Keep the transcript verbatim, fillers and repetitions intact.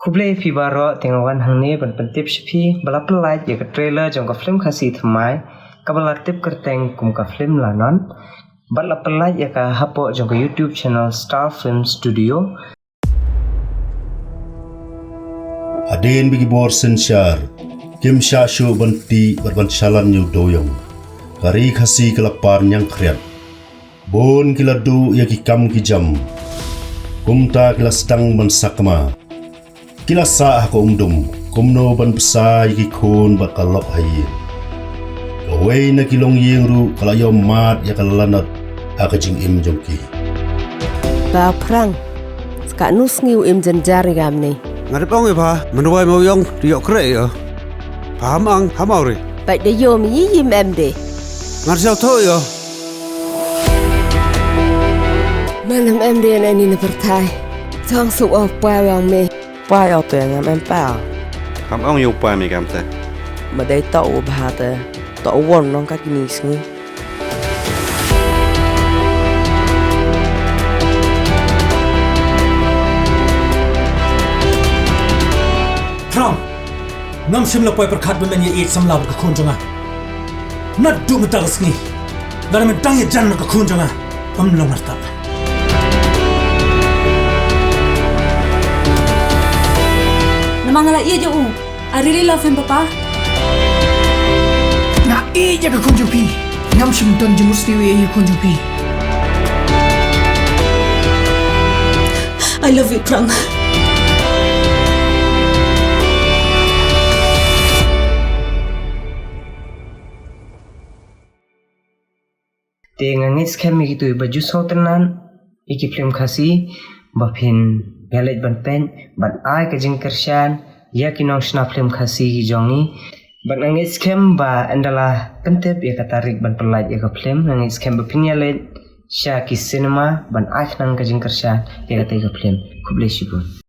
Khublei phi baroh, te nga wan hangne ban pyntip sha phi ba la pynlait ïa ka trailer jong ka film Khasi Thymmai, kaba la tip kyrteng kum ka film Lanon, bad la pynlait ïa ka hapoh jong ka YouTube channel Star Film Studio. Hadien ba ki bor synshar kim shah shuh ban tih bad ban shalan ïa u dewïong, ka ri Khasi ka la par ñiangkhriat. Bun ki la duh ïa ki kam ki jam, kumta ki la sdang ban sakma. Ki la sah ha ka umdum kumno ban bsa ïa ki khun bad ka lok ha ïing. Kawei na ki longïing ruh ka la ïoh mad ïa ka lanot ha ka jingim jong ki. Ba Phrang, sa katno sngi u im jynjar ïa kamne? Nga dep ong ïa pha, mynta wai ma u ïong, te ïoh kreh ïa. Pha ham ang, ham aw re. Bad da ïoh me ïa im em de. Nga sngewthuh ïa. Man em em de na ni na pyrthai. Jong su o pa wang me. Pa ïa te ngam em pa. Ham ong ïa u pa me kam te. Ma dei to u bha te. To u won nong ka kini sngi. Phrang, ngam shym la poi pyrkhat ba men ïa ïeit samla bad ka khun jong nga. Naduh mynta ka sngi, lada men dang ïajan bad ka khun jong nga, ym long ngartap. Namar nga la ïeit ïa u. I really love him, Papa. Nga ïeit ïa ka khun jong phi. Ngam shym don jingmut sniew ïa ka khun jong phi. I love you, Phrang. Te nga ngeit skhem ïa kito ba ju sngewtynnat ïa ki film Khasi ba phin ïaleit ban peit ban ai ka jingkyrshan ïa ki nongshna film Khasi ki jong ngi. Bad nga ngeit skhem ba ynda la pyntip ïa ka tarik ban pynlait ïa ka film, nga ngeit skhem ba phin ïaleit sha ki cinema ban ai khnang ka jingkyrshan ïa katei ka film. Khublei shibun.